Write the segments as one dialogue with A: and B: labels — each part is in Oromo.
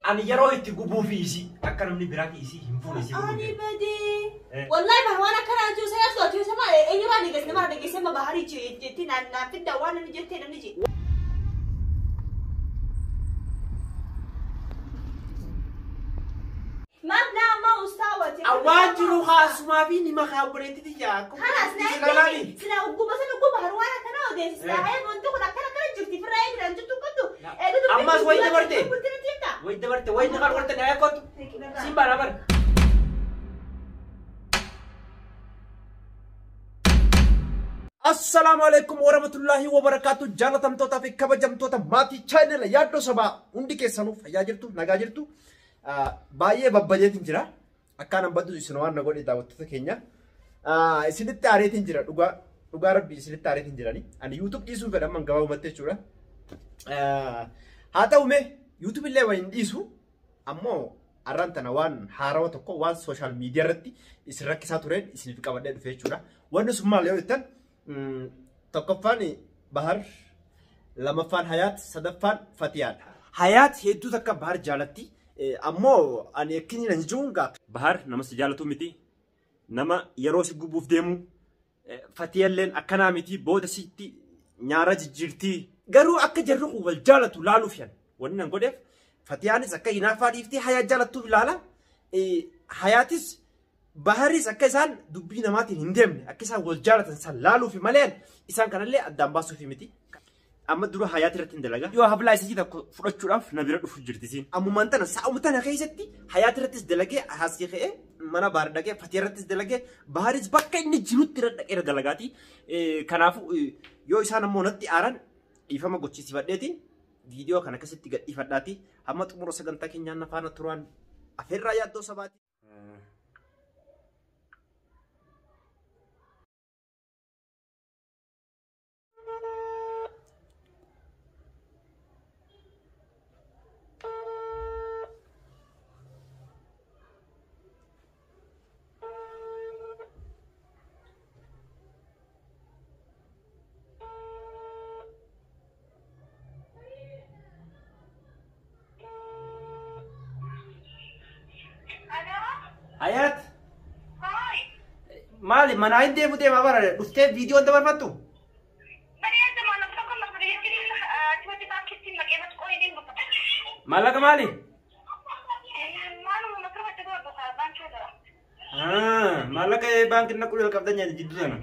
A: Ani yeroo itti gubuufi isii akka namni biraati isii hin fuune isii
B: Ani
A: gubuuf.
B: badee. Wallahi man waan akkanaa jiru sana sochii sama eenyurraa ni geesse nama dhageesse ma baharii jetti naan naan fidda waan namni jettee namni je. Maaf naa ammaa ustaawwate.
A: Waan jiru haasumaa fi nima kaawwaneetti tiyya.
B: Kanas naa inni sila ugguma sana ugguma har waan akkanaa odeessi sila hayya wanti kun akkana akkana jirti firraa eegiran jirtu qabdu.
A: Ammas wayi dabarte. Wayi dabarte wayi naqar warte na yakkotu. Siin baana bara. Assalaamu alaikum warahmatullahi wabarakatuh. Jaalatamtootaa fi kabajamtoota maatii chaanala yaaddoo sabaa hundi keessanuu fayyaa jirtu nagaa jirtu. Baay'ee babbadeetiin jira. Akkaan baddu isin waan na godhe daawwattoota keenya. Isinitti aareetiin jira dhugaa dhugaa rabbi isinitti aareetiin jirani. Ani YouTube dhiisuu fedha amman gabaabumatti jechuudha. Haa ta'u mee YouTube illee waan hin dhiisu ammoo arraan tana waan haarawa tokko waan sooshaal miidiyaa irratti isin rakkisaa tureen isiniif qabadhee dhufe jechuudha. Wanni sun maal yoo jettan tokkoffaan Bahar, lamaffaan Hayaat, sadaffaan Fatiyaadha. Hayaat hedduu takka Bahar jaalatti. Ammoo ani akkini nan jiruun gaa. Bahar nama si jaalatu miti. Nama yeroo si gubuuf deemu. Fatiyalleen akkanaa miti booda sitti nyaara jijjiirtii. Garuu akka jarri kun wal jaalatu laaluuf yan. Wanni nan godheef Fatiyaanis akka hinaaffaa dhiiftee Hayaat jaalattuuf ilaala. Hayaatis Baharis akka isaan dubbii namaatiin hin deemne akka isaan wal jaalatan san laaluuf malee isaan kanallee addaan baasuuf miti. Amma dura Hayaat irratti hin dalagaa. Yoo hablaa isii tokko fudhachuudhaaf na bira dhufu jirti isiin. Ammumaan tana sa'uma tana keessatti Hayaat irrattis dalagee haasii ka'ee mana Bahar dhaqee Fatiyaa irrattis dalagee Baharis bakka inni jirutti irra dhaqee dalagaati. Kanaafuu yoo isaan ammoo natti aaran dhiifama gochisiifadheetiin viidiyoo kana akkasitti gad dhiifadhaati. Hamma xumura sagantaa keenyaan na faana turaan afeerraa yaaddoo sabaati. Hayaat. Maali manaa hin deemu deemaa bara dhuftee viidiyoon dabarfattu? Maallaqa maali? Maallaqa baankii naquu jalqabdan nyaata jidduu sana.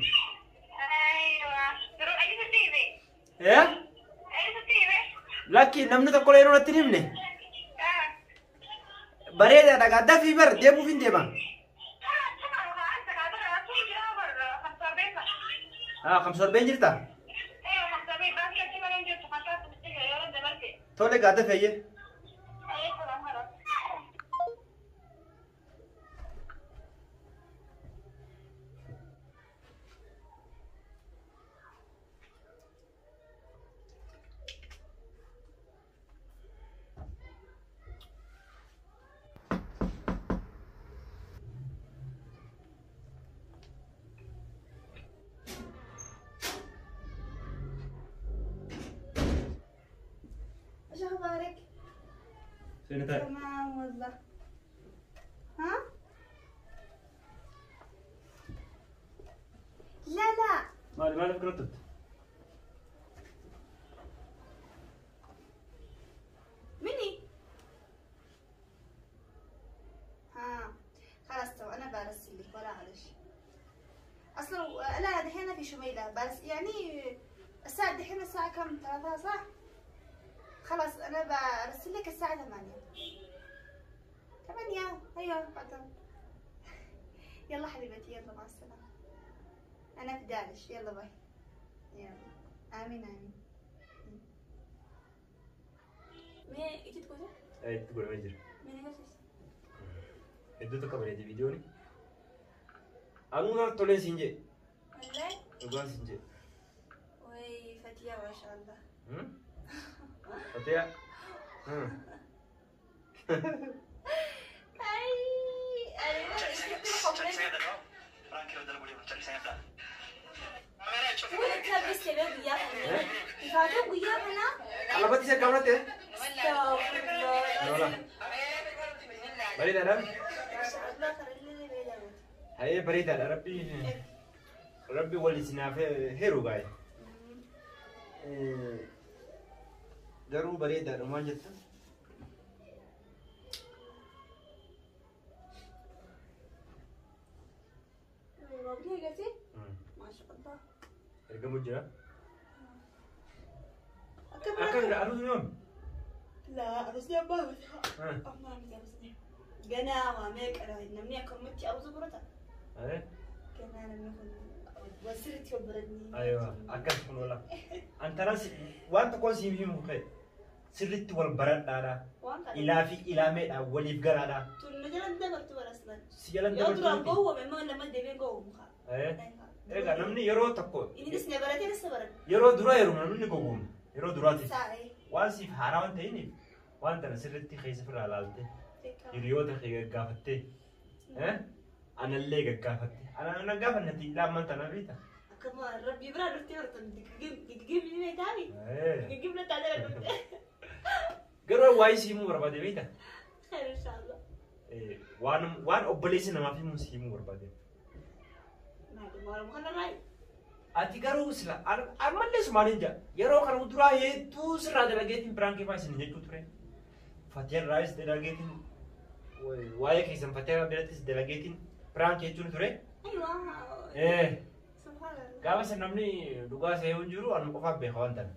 A: Lakki namni tokko illee yeroo natti hin himne. Bareedaa dhagaa dafii bar deemuuf hin deema. Kamsorbeen jirta? Tole gaa dafeeyye.
B: ايش اخبارك؟ تمام والله. ها؟ لا لا.
A: مالي مالي فكرتت.
B: مني؟ ها خلاص تو انا برسل لك ولا على شيء. اصلا لا دحين في شميلة بس يعني الساعة دحين الساعة كم؟ 3 صح؟ خلاص انا برسل لك الساعة 8. 8 ايوه بعدين. يلا حبيبتي يلا مع السلامة. انا في دالش يلا باي. يلا امين امين. مين اجيت كده؟
A: اي تقول ما يجري.
B: مين اجيت؟
A: Hedduu tokko bareede viidiyoon. Anuu toleen siin jee.
B: والله
A: Dhugaan siin jee.
B: وي فتية ما شاء الله.
A: Fatiyaa.
B: اي ايوه. Ifaatuu guyyaa kana
A: Alabatti isa qabnate.
B: Astaghfirullah.
A: Bareedaadha.
B: ما شاء الله خلي لي بيداوت.
A: Hayee bareedaadha rabbi rabbi wal isinaaf heeru gaa'e. Garuu bareedaadha maal jetta?
B: مبنية قلتي؟ ما شاء الله.
A: Ergamu jira.
B: أكمل
A: Akka aruusni yoom?
B: لا أرسني أبغى أما أرسني قنا وميك أنا نمني أكملتي أو زبرتها قنا نمني وسرت وبردني.
A: Aywa akkas kun oola. Antanas waan tokkoon siif himu ka'e sirriitti wal baradhaadha.
B: وأنت
A: Ilaa fi ilaameedha waliif galaadha.
B: تقول مثلا دبرت ولا أصلا.
A: Si jalan
B: يا ترى
A: dabartuu.
B: قوة ما لما دبين قوة مخا.
A: Egaa namni yeroo tokko
B: إني لسه برتي لسه برت.
A: yeroo dura yeroo namni gowwooma yeroo duraati
B: ساعة إيه.
A: waan siif haaraa waan ta'iniif waan tana sirriitti keessa ofirraa ilaalte hiriyoota kee gaggaafattee anallee gaggaafatte ana gaafannati laamman tana beekta.
B: كما ربي برا درتي ورتن دقيق دقيق تاني دقيق لا تعالى درتي.
A: Garuu waa'ee si himuu barbaade beekta.
B: خير إن شاء الله.
A: Waan waan obboleessi namaaf himu si himuu barbaade.
B: ما أدري ما خلنا راي.
A: Ati garuu sila ammallee sumaaniin jaa yeroo kana duraa hedduu sirraa dalageetiin biraan kee isin jechuu ture. Fatiyaan raayis dalageetiin waa'ee keessan Fatiyaan birattis dalageetiin biraan jechuun ture.
B: أيوة. سبحان الله.
A: Gaafa san namni dhugaa se'ee hin jiru anuma qofaaf beeka waan ta'an.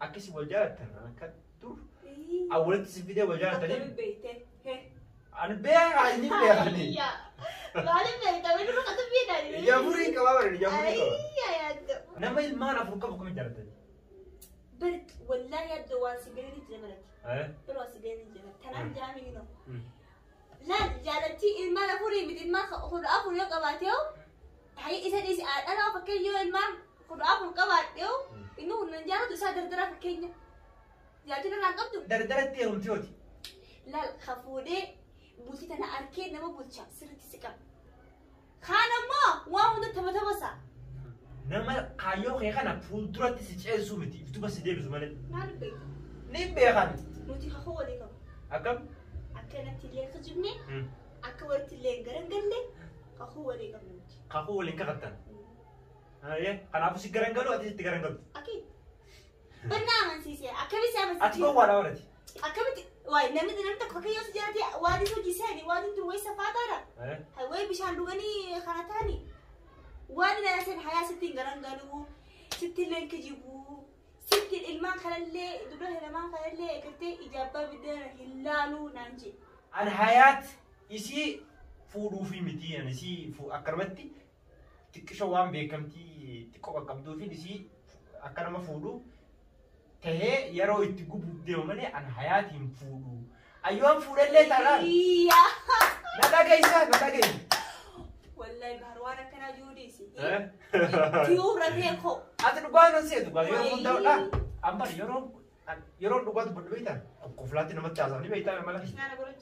A: Akkasii wal jaalattan akka dur
B: إيه.
A: awwalitti si fidee wal jaalatanii
B: أكمل بيته. هه.
A: ani beeka inni beekani.
B: يا بعدين بيته وين رحت بينا؟
A: Ija furii qaba bara ija furii qaba.
B: أي يا دو.
A: Nama ilmaan afur qabu kamiin jaalatani?
B: برد والله يا دو واسجلني جبلتي. بر واسجلني جبلتي. تنام جامي هنا. لا جالتي المال أفوري مثل ما خد أفور يقباتيو. هاي إذا إذا أنا أفكر يو المال خد أفور قباتيو. إنه نجارة تسادر درا فكينيا. جالتي أنا قبضو.
A: Dardaratti heerumti hooti.
B: لا خفودي بولتي أنا أركي نما بولتشا سرتي سكا. خانا ما واو ده تبى تبى.
A: Nama kaayyoo kee kana fuulduratti si ceesisuu miti iftuba si deebisu malee.
B: ما نبي.
A: Ni beekan.
B: نوتي خو ليكم.
A: Akkam?
B: أكلت اللي خجبني. أكورت اللي قرنقلي. خو ليكم نوتي.
A: Kakuu waliin kakattan. Kanaafuu si garangalu ati sitti garangaltu.
B: أكيد. برنامج سيسي أكمل سامس.
A: Ati gowwaadha warati.
B: أكمل واي نمد نمت كوكي يوسف جرتي وادي سوجي ساني وادي دروي سفاتارا. هاي بيشان دوغني خانتاني. وادي ناسين حياة ستين قرنقلو ستين لين كجيبو ستين المان خلالي دبره المان خلالي كرتي إجابة بدنا هلالو نانجي.
A: An hayaat isii fuudhuufi miti ani isii akkanumatti xiqqisho waan beekamtii xiqqoo qaqqabduufi isii akka nama fuudhu tahee yeroo itti gubuuf deemu malee an hayaatiin fuudhu. Ayyoon fuudhallee taanaan
B: إياه.
A: na dhageessa na dhageessa.
B: والله بهروانا كان جوديسي. تيورا تيكو.
A: Ati dhugaa nan seetu gaa yeroo hundaa'udha. Amma yeroo yeroo dhugaa dubbadhu beektaa qoflaatti namatti haasa'anii beektaa mala.
B: أنا بقول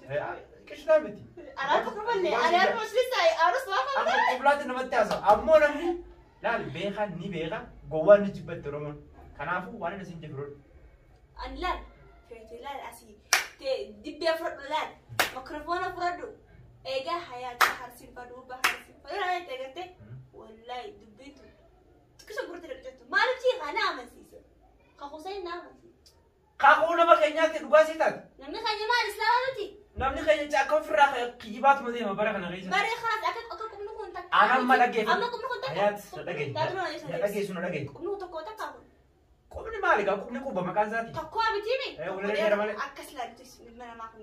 A: Qishnaa miti.
B: أنا أقول لي أنا مش لسه أرس ما
A: Amma qoflaatti namatti haasa'u ammoo namni laal beekaa ni beeka gowwaan ni jibbatte Oromoon. Kanaafuu waan inni isin jiru.
B: أنا لا فهمت لا أسي دبي أفرد لا ميكروفون أفرده إيجا حياتي حرسين فدو بحرسين فدو أنا تقلت والله دبيتو تكسر قرت لك ما لك شيء أنا أعمل سيسو خخوسين نعمل سيسو
A: Kakuu nama keenyaatti dhugaa sii taate.
B: نمني خلي ما الإسلام نتي
A: Namni keenya caakka ofirraa kijibaatuma deema bara kana keessa.
B: بري خلاص أكل أكل قمنا كنت
A: Ana amma dhageeffa.
B: أما قمنا كنت
A: Hayaat na dhageessu. Na dhageessu na dhageessu.
B: قمنا تكو تكو
A: Qubni maali gaa qubni quba maqaan isaati.
B: تكو بتيمي
A: Eh, ولا رجع مالك.
B: أكس لا تس من أنا ما كنت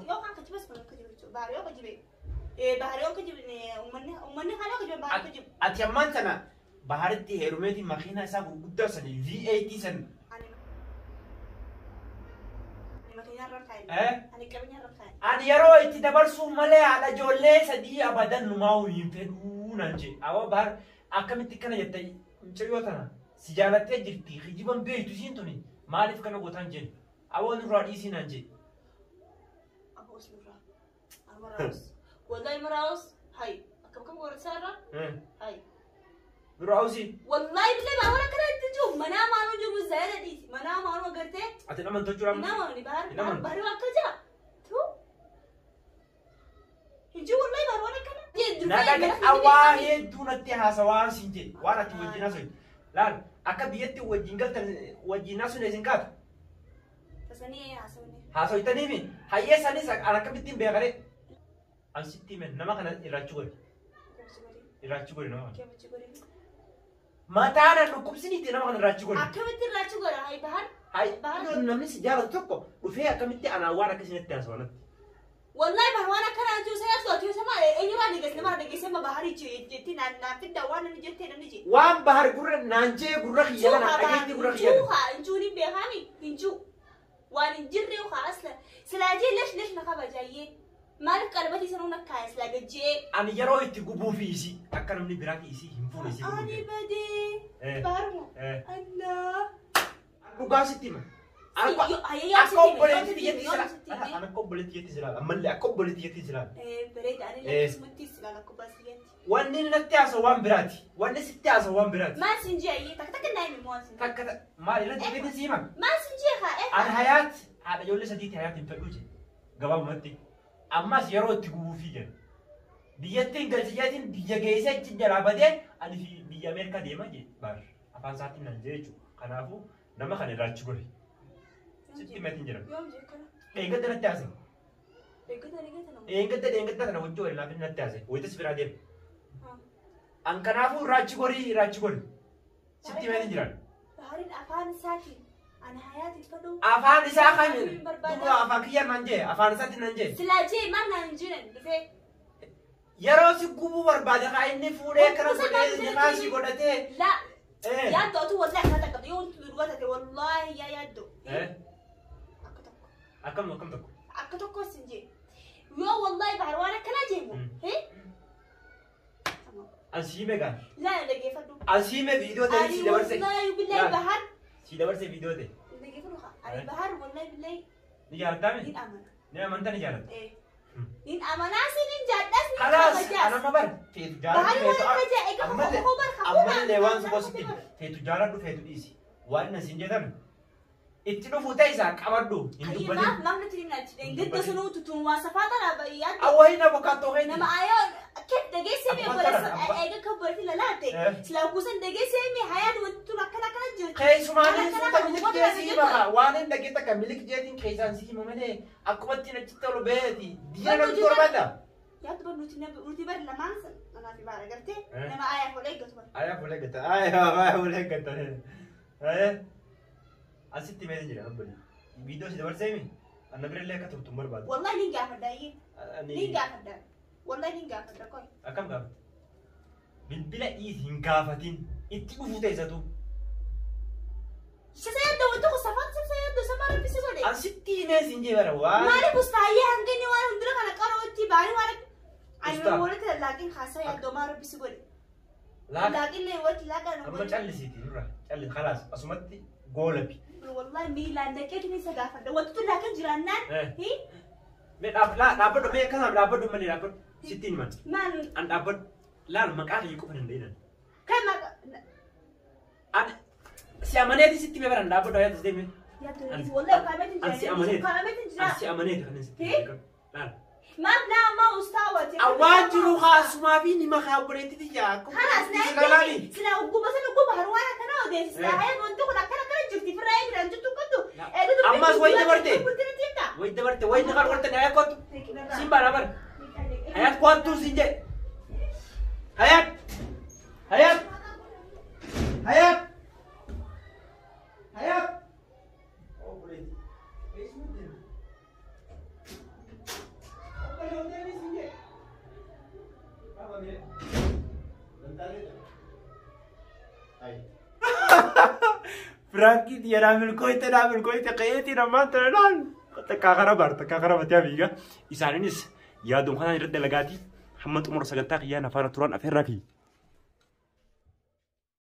B: يو كان كجيب بس من كجيب باريو كجيب إيه باريو كجيب أمني أمني خلاه كجيب باريو كجيب
A: Ati ammaan tana baharitti heerumeetiin makiinaa isaa gurguddaa sanii V8 san.
B: أنا مكينة ركاين أنا كمينة ركاين
A: Ani yeroo itti dabarsuu malee haadha ijoollee sadii abadan numaa hin fedhuu naan jee. Awwa bahar akkamitti kana jette mucayyoo tana si jaalattee jirti kijiban beektu isiin tuni maaliif kana gootaan jeen. Awwa nurraa dhiisii naan jee.
B: أبو اسمه را أنا مراوس والله مراوس هاي كم كم قرأت سارة هاي
A: Nurraa usii.
B: والله بالله ما ولا كده تجوم منام أنا جوم الزهرة دي منام أنا قرأت
A: Ati nama tolchuu
B: منام أنا بحر
A: إنما-
B: بحر وقت جا تو
A: Na dhagaa waa hedduu natti haasawaa siin jedhe waan ati wajjin haasawin. Laal akka biyyatti wajjin galtan wajjin haasawin isin kaatu.
B: Tasanii haasawni.
A: Haasawitaniimi hayyee sanis an akkamittiin beekare. An sitti hime nama kana irraachuu godhe. Irraachuu godhe nama kana. Mataan an dhukkubsiniitti nama kana irraachuu godhe.
B: Akkamitti irraachuu godha? Hayi Bahar.
A: Hayi namni si jaalatu tokko dhufee akkamitti anaan waan akkasinitti haasawa natti.
B: Wallahi Bahar waan akkanaa jiru sana sooti sama eenyurraa ni gadi nama dhageessee ma Bahar jetti naan fidda waan namni jettee namni jee.
A: Waan Bahar gurra naan jee gurra kiyya kana dhageetti gurra kiyya.
B: Hinjuu hinjuu ni beekami hinjuu waan hin jirre haa asla silaa jee lesh lesh na kabajaayee maaliif qalbatii sanuu na kaaya silaa gajjee.
A: Ani yeroo itti gubuu fi isii akka namni biraa fi isii hin fuune isii gubuu.
B: Ani badee Baharuma. Allah.
A: Dhugaa sitti hima. Akka obboleetti jetti sila. Akka obboleetti jetti sila. Ammallee akka obboleetti jetti sila.
B: Bareeda ani akkasumatti sila akka obboleetti.
A: Wanni natti haasa'u waan biraati. Wanni sitti haasa'u waan biraati.
B: Maal siin jee ayyee takka takka naa himi moo siin.
A: Takka maal irratti beekni si hima.
B: Maal siin jee haa eh.
A: An hayaat haadha ijoollee sadiiti hayaat hin fedhuu jee. Gabaabumatti. Ammas yeroo itti gubuufii jedhu. Biyyattiin galchiyaatiin biyya geessee achi jalaa badee ani fi biyya Ameerikaa deema jee bar afaan isaatiin nan jee jechuudha. Kanaafuu nama kana irraachi godhe. Sitti himeetiin jira.
B: Yoom jee kana?
A: Dheengadda natti haase.
B: Dheengadda dheengadda nama.
A: Dheengadda dheengadda kana wajji waliin laafin natti haase. Wayitas biraa deema. An kanaafuu irraachi godhi irraachi godhi. Sitti himeetiin jira.
B: Bahariin afaan isaatiin ani hayaati fedhuu.
A: Afaan isaa kamiin? Duuba afaan kiyya naan jee afaan isaatiin naan jee.
B: Silaa jee maal naan jiran dhufee.
A: Yeroo si gubuu barbaade haa inni fuudhee kana godhee nikaasii godhatee.
B: La. Yaaddoo atu wallahi akkana qabdu yoo wanti dhugaa taate wallahi yaa yaaddoo. Akka tokko.
A: Akkam akkam tokko.
B: Akka tokko sin jee. Yoo wallahi Bahar waan akkanaa jeemu.
A: Asiime gaa.
B: Laa dhageeffadhu.
A: Asiime viidiyoo ta'e si dabarse.
B: Ani wallahi billahi Bahar.
A: Si dabarse viidiyoo ta'e.
B: Dhageeffadhu haa. Ani Bahar wallahi billahi.
A: Ni jaallattami?
B: Ni amana.
A: Ni amanta ni jaallatta?
B: Nin amanaa si nin jaadhas nin
A: Kalaas anama bar feetu jaaladhu
B: feetu
A: ammallee waan si gosti feetu jaaladhu feetu dhiisi waan na siin jedhan itti dhufu ta'e isaa qabadhu hin dubbatin.
B: Maaf maaf nuti himna gadda sunuu tutuun waan safaa tana yaaddu.
A: Awwaayii na bokaatoo keenya.
B: Nama ayoo kef dhageessee mi obboleessa eega kan obboleetti lalaate silaa kuusan dhageessee mi hayaatu wanti tun akkana akkana jirti.
A: Keessumaanis suuta milik jeesii hima waan hin dhagee takka milik jeetiin keessaan si hima malee akkuma ittiin achitti ol beeti diina namni torbaadha.
B: Yaaddu bar nuti nuti bar lamaan namaa fi baara gartee nama ayaa fuudhee eeggatu bar.
A: Ayaa fuudhee eeggata ayaa fuudhee eeggata. Asitti meeshaan jira abbali. Viidiyoo si dabarsee mi? Anna bira illee akka turtu hin barbaadu.
B: Wallahi ni gaafadha iyyee. Ni gaafadha. Wallahi ni gaafadha qoy.
A: Akkam gaafata? Bilbila dhiisi hin gaafatin. Itti dhufuu teessatu.
B: Sasa yaaddoo wanti kun safaan sasa yaaddoo sama rabbi si godhe.
A: Asitti himee siin jee bara waan.
B: Maaliif ustaayyee hanga inni waan hundura kana qarootti baanii waan ani walitti lallaaqiin haasaa yaaddoo maa rabbi si godhe. Laaqillee walitti laaqaa nu
A: Amma callisiiti nurra calli khalaas asumatti goolabi.
B: Wallahi miilaan dhaqeetu ni sagaafadha. Wanti tun laakan jiraannaan.
A: Mee dhaabbadhu mee akkasuma dhaabbadhu malee dhaabbadhu. Sitti himan.
B: Maal?
A: An dhaabbadhu. Laal maqaa kiyya qofa dandeenan.
B: Kan maqaa.
A: An si amaneeti sitti mee baran dhaabbadhu ayyaatu deeme.
B: Wallahi kaameetiin
A: An si amaneeti.
B: Kaameetiin jira.
A: An si amaneeti kan sitti hime. Laal.
B: Maal nama ustaawwati.
A: Awwaan jiru haasumaa fi nima kaawwaneetti tiyya.
B: Kalaas na eegi. Sila ugguma sana ugguma harwaan akkana odeessisa. Hayaan wanti kun akkana akkana jirti firraa eegiraan jirtu qabdu.
A: Ammas wayi dabarte. Wayi dabarte wayi naqar warta na kottu. Siin baana bar. Hayaat kottu siin jedhe. Hayaat. Hayaat. Hayaat. Hayaat. Frankie diera milkoite na milkoite qeeti namaan tanaan takkaa kana bar takkaa kana batee abiiga isaanis yaadum kanaan irratti dalagaati hamma xumura sagantaa kiyyaan afaana turan afeerraa kiyya.